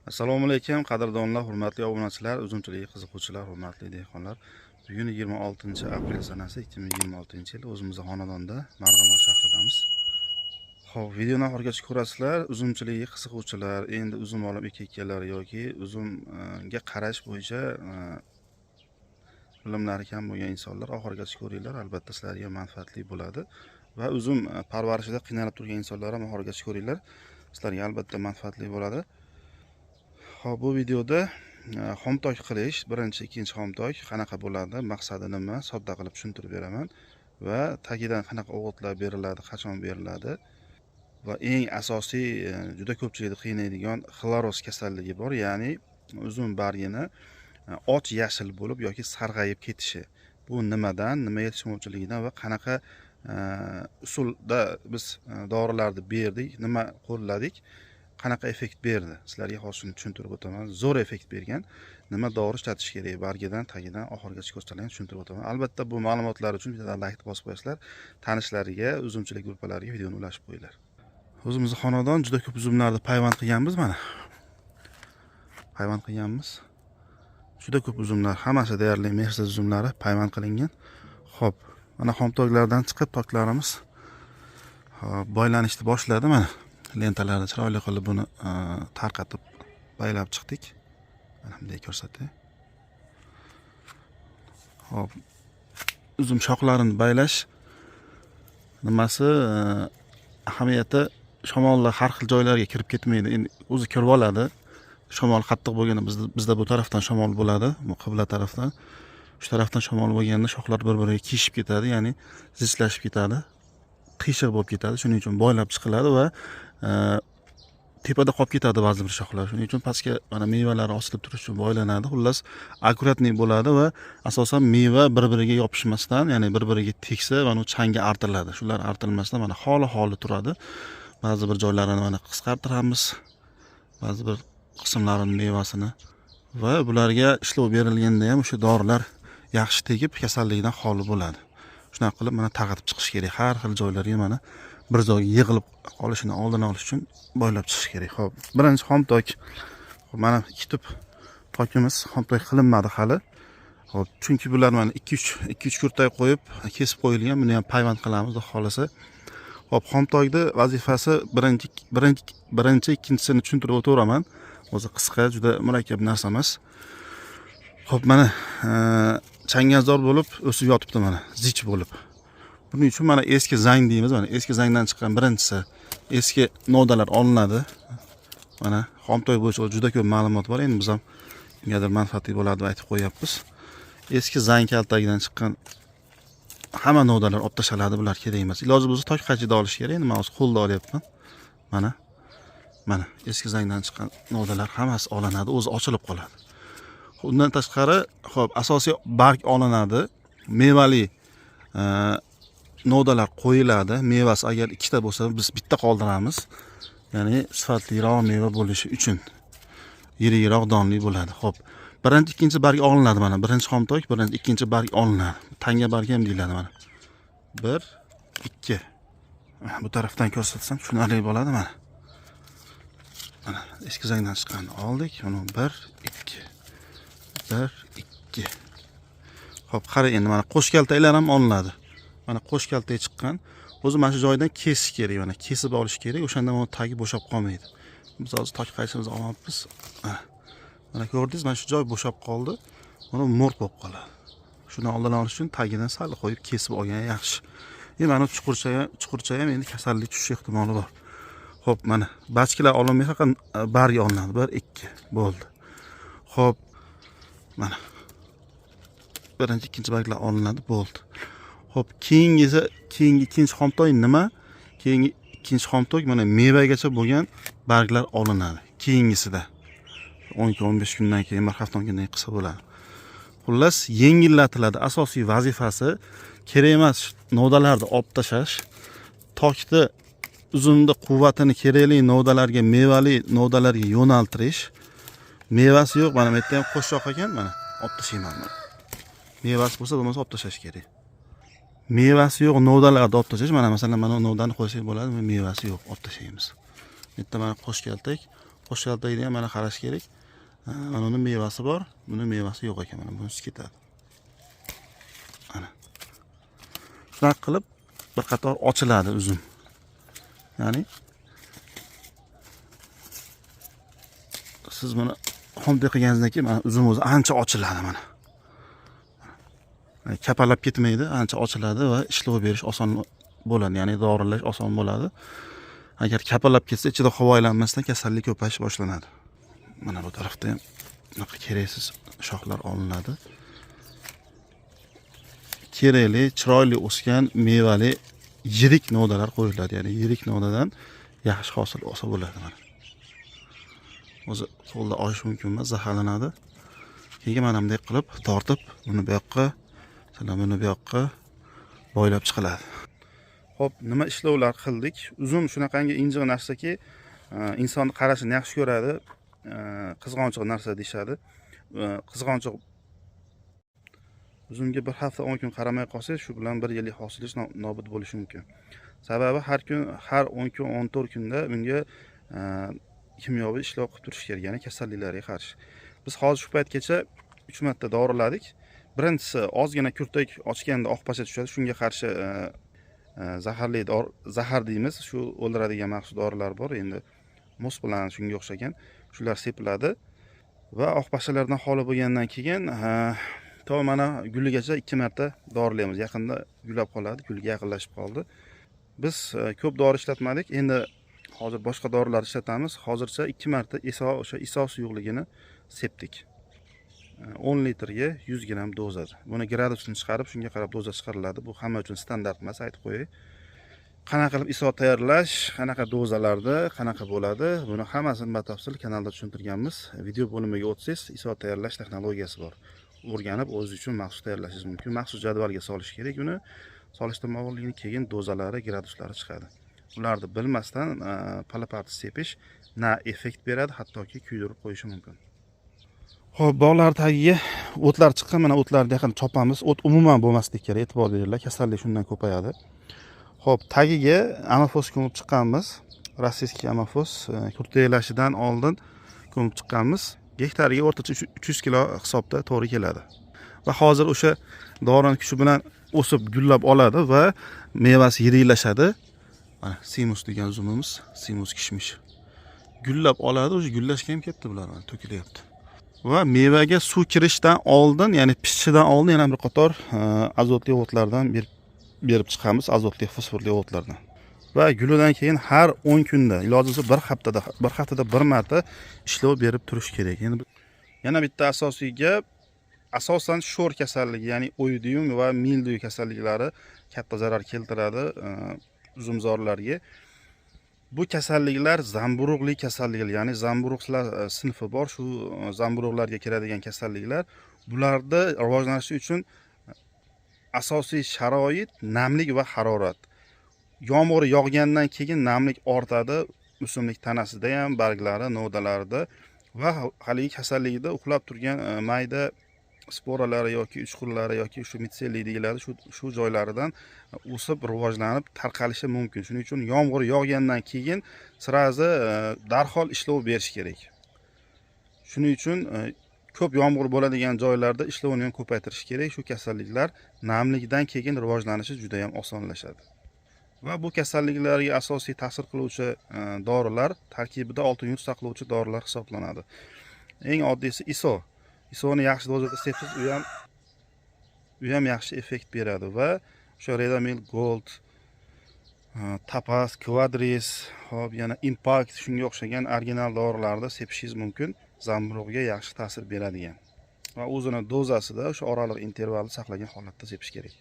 Assalomu alaykum, qadrdonlar, hurmatli obunachilar, uzumchilikka qiziquvchilar, hurmatli dehqonlar. Bugun 26 aprel sanasi 2026-yil o'zimizni xonadonda Marg'ilon shahridamiz. Xo'p, videoni oxirigacha ko'rasizlar. Uzumchilikka qiziquvchilar, endi uzum olib ekayotganlar yoki uzumga qarash bo'yicha bilimlari kam bo'lgan insonlar oxirigacha ko'ringlar, albatta sizlarga manfaatli bo'ladi. Va uzum parvarishida qiynalib turgan insonlar ham oxirigacha ko'ringlar, sizlarga albatta manfaatli bo'ladi. Xo'p, bu videoda xomtok qilish, birinchi, ikkinchi xomtok qanaqa bo'ladi, maqsadi nima, sodda qilib tushuntirib beraman va tagidan qanaqa o'g'itlar beriladi, qachon beriladi va eng asosiy juda ko'pchilikni qiynaydigan xloroz kasalligi bor, ya'ni uzum bargini och yashil bo'lib yoki sarg'ayib ketishi. Bu nimadan, nima yetishmovchiligidan va qanaqa usulda biz dorilarni berdik, nima qo'lladik, qanaqa effekt berdi, sizlarga hozir shuni tushuntirib o'taman. Zo'r effekt bergan, nima dori ishlatish kerak, bargidan, tagidan oxirigacha ko'rsatgan tushuntirib o'taman. Albatta bu ma'lumotlar uchun bitta like bosib qo'yasizlar, tanishlariga, uzumchilik gruppalariga videoni ulashib qo'yinglar. O'zimizni xonadon juda ko'p uzumlarni payvand qilganmiz, mana. Payvand qilganmiz. Juda ko'p uzumlar, hammasi deyarli Mercedes uzumlari payvand qilingan. Xo'p, mana xomtoklardan chiqib toklarimiz hop boylanishni boshladi mana. Lentalarni chiroyli qilib buni tarqatib baylab chiqdik. Mana bunday ko'rsatay. Xo'p, uzum shoxlarini baylash nimasi ahamiyati, shamollar har xil joylarga kirib ketmaydi. Endi o'zi kirib oladi. Shamol qattiq bo'lganda bizda bu tarafdan shamol bo'ladi, bu qibla tarafdan. Shu tarafdan shamol bo'lganda shoxlar bir-biriga kiyishib ketadi, ya'ni zichlashib ketadi, qiyshiq bo'lib ketadi. Shuning uchun boylab chiqiladi va tepada qolib ketadi ba'zi bir shoxlar. Shuning uchun pastga mana mevalari osilib turishi uchun boylanadi. Xullas, аккуратный bo'ladi va asosan meva bir-biriga yopishmasdan, ya'ni bir-biriga tegsa, mana u changga artiladi. Shular artilmasdan mana xoli-xoli turadi. Ba'zi bir joylarini mana qisqartiramiz. Ba'zi bir qismlarini, mevasini va bularga ishlov berilganda ham o'sha dorilar yaxshi tegib, kasallikdan xoli bo'ladi. Shunaqa qilib mana tarqatib chiqish kerak. Har xil joylarga mana bir joyga yig'ilib qolishini oldini olish uchun boylab chiqish kerak. Xo'p, birinchi xomtok. Xo'p, mana ikki tup tokimiz xomtok qilinmadi hali. Xo'p, chunki bular mana 2-3 2-3 kurtak qo'yib kesib qo'yilgan. Buni ham payvand qilamiz, xudo xolasa. Xo'p, xomtokni vazifasi birinchi ikkinchisini tushuntirib o'taveraman. O'zi qisqa, juda murakkab narsa emas. Xo'p, mana changalzor bo'lib o'sib yotibdi mana, zich bo'lib. Buning uchun mana eski zang deymiz, mana eski zangdan chiqqan birinchisi eski novdalar olinadi. Mana xomtok bo'yicha juda ko'p ma'lumot bor. Endi biz ham kimgadir manfaatli bo'ladi deb aytib qo'yapmiz. Eski zang kaltagidan chiqqan hamma novdalar olib tashaladi, bular kerak emas. Iloji bo'lsa tok qaychida olish kerak. Endi men hozir qo'lda olyapman. Mana. Mana eski zangdan chiqqan novdalar hammasi olinadi, o'zi ochilib qoladi. Undan tashqari, xo'p, asosiy barg olinadi. Mevali novdalar qo'yiladi. Mevasi agar ikkita bo'lsa, biz bitta qoldiramiz. Ya'ni sifatliroq meva bo'lishi uchun. Yirikroq donli bo'ladi. Xo'p, birinchi, ikkinchi barg olinadi mana. Birinchi xomtok, birinchi, ikkinchi barg olinadi. Tanga bargi ham deyiladi mana. 1 2. Mana bu tarafdan ko'rsatsam tushunarli bo'ladi mana. Mana eski zangdan chiqqanini oldik. Mana 1 2. 1 2. Xo'p, qarang endi mana qo'shkaltaklar ham olinadi. Mana qo'shkaltak chiqqan. O'zi mana shu joydan kesish kerak, mana kesib olish kerak. O'shanda mana tagi bo'shab qolmaydi. Biz hozir tok qaychimizni olmabmiz. Mana. Mana ko'rdingiz, mana shu joy bo'shab qoldi. Mana mo'rt bo'lib qoladi. Shuni oldini olish uchun tagidan sal qo'yib kesib olgan yaxshi. Endi mana chuqurcha ham endi kasallik tushish ehtimoli bor. Xo'p, mana bachkalar olinmay faqat bargi olinadi. 1 2 bo'ldi. Xo'p, mana birinchi, ikkinchi barglar olinadi, bo'ldi. Xo'p, keyingisi, keyingi ikkinchi xomtok nima? Keyingi ikkinchi xomtok mana mevagacha bo'lgan barglar olinadi. Keyingisida 12-15 kundan keyin, bir hafta kundan keyin qilsa bo'ladi. Xullas, yengillatiladi. Asosiy vazifasi kerak emas novdalarni olib tashlash, tokni uzumni quvvatini kerakli novdalarga, mevali novdalarga yo'naltirish. Mevasi yo'q, mana bu yerda ham qo'shshox ekan, mana olib tashlayman. Mevasi bo'lsa, bo'lmasa olib tashlash kerak. Mevasi yo'q novdalarni olib tashlash. Mana masalan, mana novdani qo'ysak bo'ladi, mevasi yo'q, olib tashlaymiz. Bu yerda mana qo'shkaltak. Qo'shyaltakni ham mana qarash kerak. Mana uni mevasi bor, buni mevasi yo'q ekan, mana bunisi ketadi. Ana. Shunaqa qilib bir qator ochiladi uzum. Ya'ni siz buni xomtay qilganingizdan keyin mana uzum o'zi ancha ochiladi mana. Kapalab ketmaydi, ancha ochiladi va ishlov berish oson bo'ladi, ya'ni dorilash oson bo'ladi. Agar kapalab ketsa, ichida havo aylanmasdan kasallik ko'payish boshlanadi. Mana bu tarafda ham bunaqa keraksiz shoxlar olinadi. Kerakli, chiroyli o'sgan mevali yirik novdalar qo'yiladi. Ya'ni yirik novdadan yaxshi hosil olsa bo'ladi mana. O'zi qo'lda olish mumkin emas, zaharlanadi. Keyin mana bunday qilib tortib, buni bu yoqqa, masalan, buni bu yoqqa boylab chiqiladi. Xo'p, nima ishlovlar qildik? Uzum shunaqangi injiq narsaki, insonni qarashini yaxshi ko'radi. Qizg'onchiq narsa deyishadi. Qizg'onchiq uzumga bir hafta 10 kun qaramay qolsangiz, shu bilan bir yillik hosilingiz nobud bo'lishi mumkin. Sababi har kun, har 10 kun, 14 kunda bunga kimyoviy ishlov qilib turish kerak, ya'ni kasalliklarga qarshi. Biz hozir shu paytgacha 3 marta doriladik. Birinchisi ozgina kurtak ochganda oq pasha tushadi, shunga qarshi zaharli zahar deymiz, shu o'ldiradigan maxsus dorilar bor, endi mos bilan shunga o'xshagan, shular sepiladi va oq pashalardan xoli bo'lgandan keyin to mana guligacha 2 marta dorilaymiz. Yaqinda gullab qoladi, gulga yaqinlashib qoldi. Biz ko'p dori ishlatmadik, endi hozir boshqa dorilar ishlatamiz. Hozircha 2 marta o'sha ISO suyuqligini sepdik. 10 litrga 100 gram dozada. Buni gradusini chiqarib, shunga qarab doza chiqariladi. Bu hamma uchun standart emas, aytib qo'yay. Qanaqa qilib ISO tayyorlash, qanaqa dozalarda, qanaqa bo'ladi, buni hammasini batafsil kanalda tushuntirganmiz. Video bo'limiga o'tsangiz, ISO tayyorlash texnologiyasi bor. O'rganib, o'zingiz uchun maxsus tayyorlashingiz mumkin. Maxsus jadvalga solish kerak uni. Solishdan oldin keyin dozalari, graduslari chiqadi. Ularni bilmasdan palaparti sepish na effekt beradi, hattoki kuydirib qo'yishi mumkin. Xo'p, bog'lar tagiga o'tlar chiqqan, mana o'tlarni yaqin chopamiz. O't umuman bo'lmasligi kerak, e'tibor beringlar, kasallik shundan ko'payadi. Xo'p, tagiga amafos ko'mib chiqqanmiz. Rossiyskiy amafos kurtaklashidan oldin ko'mib chiqqanmiz. Gektariga o'rtacha 300 kilo hisobda to'g'ri keladi. Va hozir o'sha dorini kuchi bilan o'sib gullab oladi va mevasi yiriklashadi. Mana simus degan uzumimiz, simus kishmish. Gullab oladi, o'sha gullashga ham ketdi bular, mana to'kilyapti. Va mevaga suv kirishdan oldin, ya'ni pishishidan oldin yana bir qator azotli o'tlardan berib chiqamiz, azotli fosforli o'tlardan. Va gulidan keyin har 10 kunda, iloji bo'lsa bir haftada bir marta ishlov berib turish kerak. Endi yana bitta asosiy gap, asosan sho'r kasalligi, ya'ni oidium va mildiu kasalliklari katta zarar keltiradi uzumzorlarga. Bu kasalliklar zamburug'li kasalliklar, ya'ni zamburug'lar sinfi bor, shu zamburug'larga kiradigan kasalliklar. Bularda rivojlanishi uchun asosiy sharoit namlik va harorat. Yomg'ir yog'gandan keyin namlik ortadi o'simlik tanasida ham, barglari, novdalarida va haligi kasallikda uxlab turgan mayda sporalari yoki uchqunlari yoki shu mitseliy deyiladi, shu joylaridan o'sib rivojlanib tarqalishi mumkin. Shuning uchun yomg'ir yog'gandan keyin sirazi darhol ishlov berish kerak. Shuning uchun ko'p yomg'ir bo'ladigan joylarda ishlovni ham ko'paytirish kerak. Shu kasalliklar namlikdan keyin rivojlanishi juda ham osonlashadi. Va bu kasalliklarga asosiy ta'sir qiluvchi dorilar tarkibida oltin yurt saqlovchi dorilar hisoblanadi. Eng oddiysi ISO. ISOni yaxshi dozada sepsiz, u ham yaxshi effekt beradi va o'sha Redamil Gold, Tapas, Quadris, hop, yana Impact shunga o'xshagan original dorilarni sepishingiz mumkin, zamburug'ga yaxshi ta'sir beradigan. Va o'zini dozasida o'sha oraliq intervalni saqlagan holatda sepish kerak.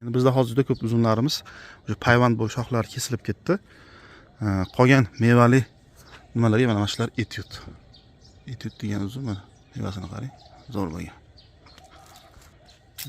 Endi bizda hozir juda ko'p uzumlarimiz o'sha payvand bo'lib shoxlari kesilib ketdi. Qolgan mevali nimalarga mana shular etyud. Etyud degan uzum mana mevasini qarang, zo'r bo'lgan.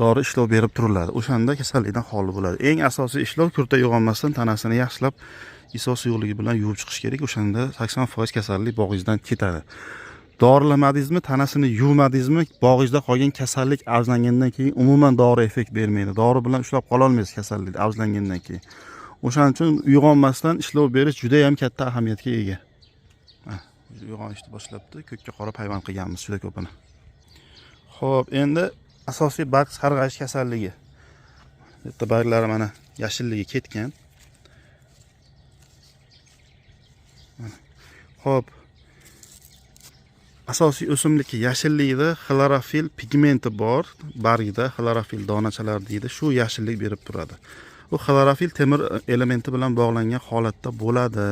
Dori ishlov berib turiladi. O'shanda kasallikdan xoli bo'ladi. Eng asosiy ishlov kurtak uyg'onmasdan tanasini yaxshilab ISO suyuqligi bilan yuvib chiqish kerak. O'shanda 80% kasallik bog'ingizdan ketadi. Dorilamadingizmi, tanasini yuvmadingizmi, bog'ingizda qolgan kasallik avjlangandan keyin umuman dori effekt bermaydi. Dori bilan ushlab qola olmaysiz kasallikni avjlangandan keyin. O'shaning uchun uyg'onmasdan ishlov berish juda ham katta ahamiyatga ega. Uyg'onishni boshlabdi. Ko'kka qora payvand qilganmiz juda ko'pini. Xo'p, endi asosiy barg sarg'ayish kasalligi. Bu yerda barglari mana yashilligi ketgan. Xo'p. Asosiy o'simlik yashilligida xlorofil pigmenti bor, bargida xlorofil donachalar deydi, shu yashillik berib turadi. Bu xlorofil temir elementi bilan bog'langan holatda bo'ladi.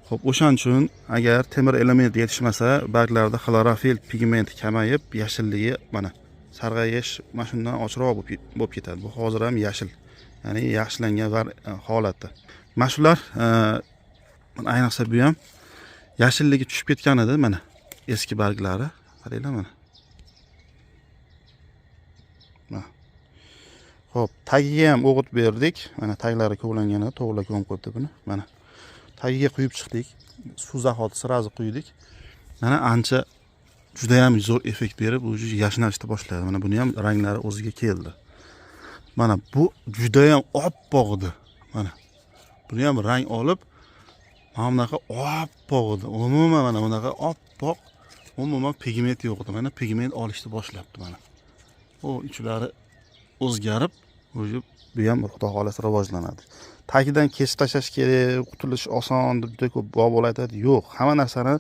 Xo'p, o'shaning uchun agar temir elementi yetishmasa, barglarda xlorofil pigmenti kamayib, yashilligi mana sarg'ayish mana shundan ochroq bo'lib ketadi. Bu hozir ham yashil, ya'ni yaxshilangan holati. Mana shular, ayniqsa bu ham yashilligi tushib ketgan edi mana. Eski barglari, qaranglar mana. Mana. Xo'p, tagiga ham o'g'it berdik. Mana taglari kovlangan edi, to'g'ri ko'mib qo'yibdi buni. Mana. Tagiga quyib chiqdik. Suv zahoti sirazi quydik. Mana ancha juda ham zo'r effekt berib, u yashnashni boshladi. Mana buni ham ranglari o'ziga keldi. Mana bu juda ham oppoq edi. Mana. Buni ham rang olib, mana bunaqa oppoq edi. Umuman mana bunaqa oppoq, umuman pigment yo'q edi. Mana pigment olishni boshlabdi mana. U ichlari o'zgarib, o'zi bu ham xudo xolasa rivojlanadi. Tagidan kesib tashlash kerak, qutulish oson deb juda ko'p bobolar aytadi. Yo'q, hamma narsani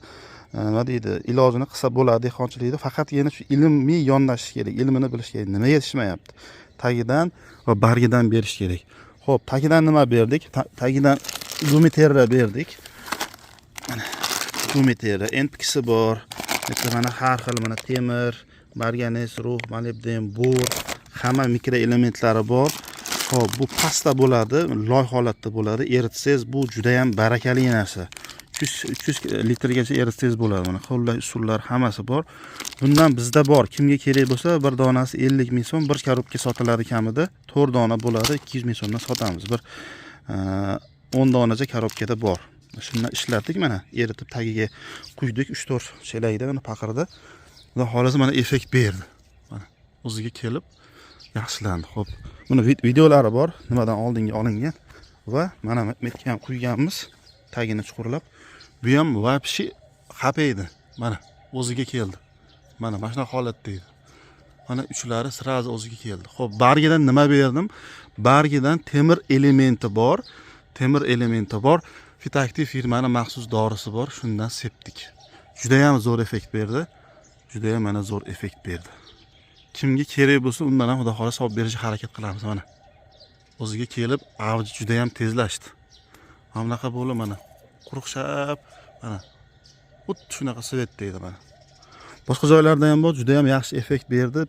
nima deydi, ilojini qilsa bo'ladi dehqonchilikda. Faqatgina shu ilmiy yondashish kerak, ilmini bilish kerak. Nima yetishmayapti? Tagidan va bargidan berish kerak. Xo'p, tagidan nima berdik? Tagidan Gumiterra berdik. Mana Gumiterra NPKsi bor. Mesela mana har xil mana temir, marganes, rux, molibden, bor, hamma mikroelementlari bor. Xo'p, bu pasta bo'ladi, loy holatda bo'ladi. Eritsangiz bu juda ham barakali narsa. 300 litrgacha eritsangiz bo'ladi. Mana qo'llash usullar hammasi bor. Bundan bizda bor. Kimga kerak bo'lsa, bir donasi 50 ming so'm, bir korobka sotiladi kamida. 4 dona bo'ladi, 200 ming so'mdan sotamiz. Bir 10 donacha korobkada bor. Shundan ishlatdik mana, eritib tagiga quydik 3-4 chelakda mana paqirda. Xudo xolasa mana effekt berdi. Mana o'ziga kelib yaxshilandi. Xo'p, buni videolari bor, nimadan oldinga olingan va mana metga ham quyganmiz, tagini chuqurlab. Bu ham вообще xafa edi. Mana o'ziga keldi. Mana mana shunaqa holatda edi. Mana uchlari sразу o'ziga keldi. Xo'p, bargidan nima berdim? Bargidan temir elementi bor. Temir elementi bor. Fitoaktiv firmani maxsus dorisi bor, shundan sepdik. Juda ham zo'r effekt berdi. Juda ham mana zo'r effekt berdi. Kimga kerak bo'lsa, undan ham xudo xolasa olib berishga harakat qilamiz mana. O'ziga kelib, avji juda ham tezlashdi. Mana bunaqa bo'lib mana quruqshab mana xuddi shunaqa svetda edi mana. Boshqa joylarda ham bor, juda ham yaxshi effekt berdi.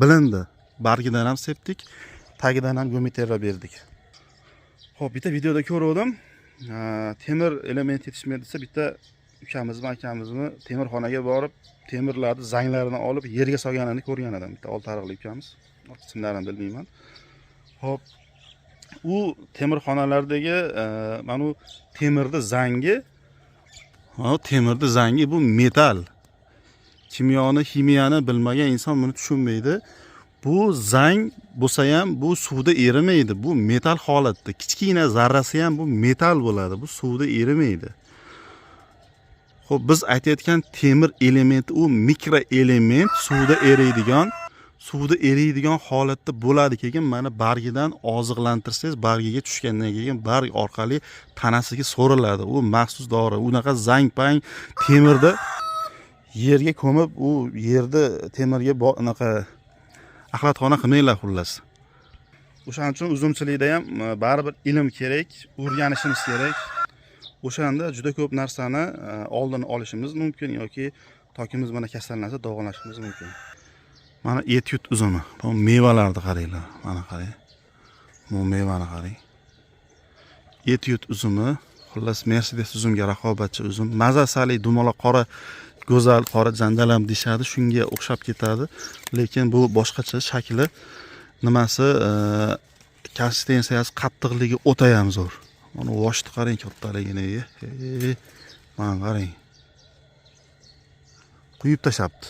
Bilindi. Bargidan ham sepdik, tagidan ham Gumiterra berdik. Xo'p, bitta videoda ko'rdim. Temir element yetishmaydi desa, bitta ukamizmi, akamizmi temirxonaga borib, temirlarni zanglarini olib yerga solganini ko'rgan edim. Bitta oltariqli ukamiz. Ismlarini bilmayman. Xo'p, u temirxonalardagi mana u temirni zangi, mana u temirni zangi bu metal. Kimyoni, ximiyani bilmagan inson buni tushunmaydi. Bu zang bo'lsa ham bu suvda erimaydi. Bu metal holatda. Kichkina zarrasi ham bu metal bo'ladi. Bu suvda erimaydi. Xo'p, biz aytayotgan temir elementi u mikroelement, suvda eriydigan holatda bo'ladi. Keyin mana bargidan oziqlantirsangiz, bargiga tushgandan keyin barg orqali tanasiga so'riladi. U maxsus dori. Unaqa zang-pang temirni yerga ko'mib, u yerni temirga unaqa axlatxona qilmanglar xullas. O'shaning uchun uzumchilikda ham baribir ilm kerak, o'rganishimiz kerak. O'shanda juda ko'p narsani oldini olishimiz mumkin yoki tokimiz mana kasallansa davolashimiz mumkin. Mana etyud uzumi. Bu mevalarni qaranglar. Mana qarang. Bu mevani qarang. Etyud uzumi, xullas Mercedes uzumga raqobatchi uzum. Mazasali dumaloq qora go'zal qora janjal ham deyishadi, shunga o'xshab ketadi. Lekin bu boshqacha shakli, nimasi, konsistensiyasi, qattiqligi o'ta ham zo'r. Mana voshni qarang kattaligini. Mana qarang. Quyib tashlabdi.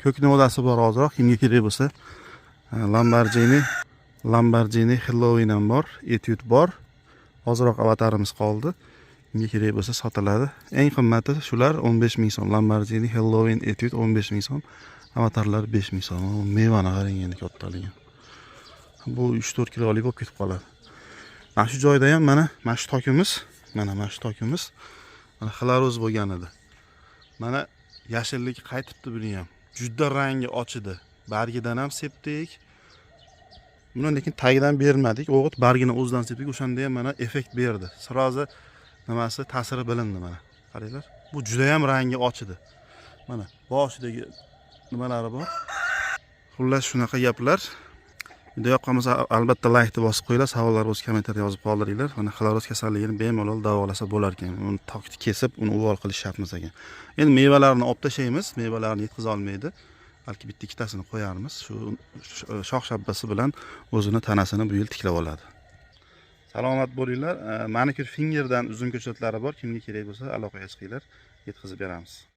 Ko'k novdasi bor ozroq, kimga kerak bo'lsa. Lamborghini Halloween ham bor, etyud bor. Ozroq avatarimiz qoldi. Kimga kerak bo'lsa sotiladi. Eng qimmati shular 15 ming so'm. Lamborghini Halloween Etude 15 ming so'm. Avatarlar 5 ming so'm. Mevani qarang endi kattaligi. Bu 3-4 kilolik bo'lib ketib qoladi. Mana shu joyda ham mana shu tokimiz, mana shu tokimiz mana xloroz bo'lgan edi. Mana yashillik qaytibdi buni ham. Juda rangi ochidi. Bargidan ham sepdik. Buni lekin tagidan bermadik. O'g'it bargini o'zidan sepdik. O'shanda ham mana effekt berdi. Srozi nimasi ta'siri bilindi mana. Qaranglar. Bu juda ham rangi ochidi. Mana boshidagi nimalari bor. Xullas shunaqa gaplar. Video yoqqan bo'lsa albatta laykni bosib qo'yinglar, savollar bo'lsa kommentariyada yozib qoldiringlar. Mana xloroz kasalligini bemalol davolasa bo'lar ekan. Uni tokni kesib, uni uvol qilish shart emas ekan. Endi mevalarni olib tashlaymiz, mevalarni yetkaza olmaydi. Balki bitta ikkitasini qo'yarmiz. Shu shox shabbasi bilan o'zini tanasini bu yil tiklab oladi. Salomat bo'linglar. Manikyur fingerdan uzum ko'chatlari bor. Kimga kerak bo'lsa aloqaga chiqinglar, yetkazib beramiz.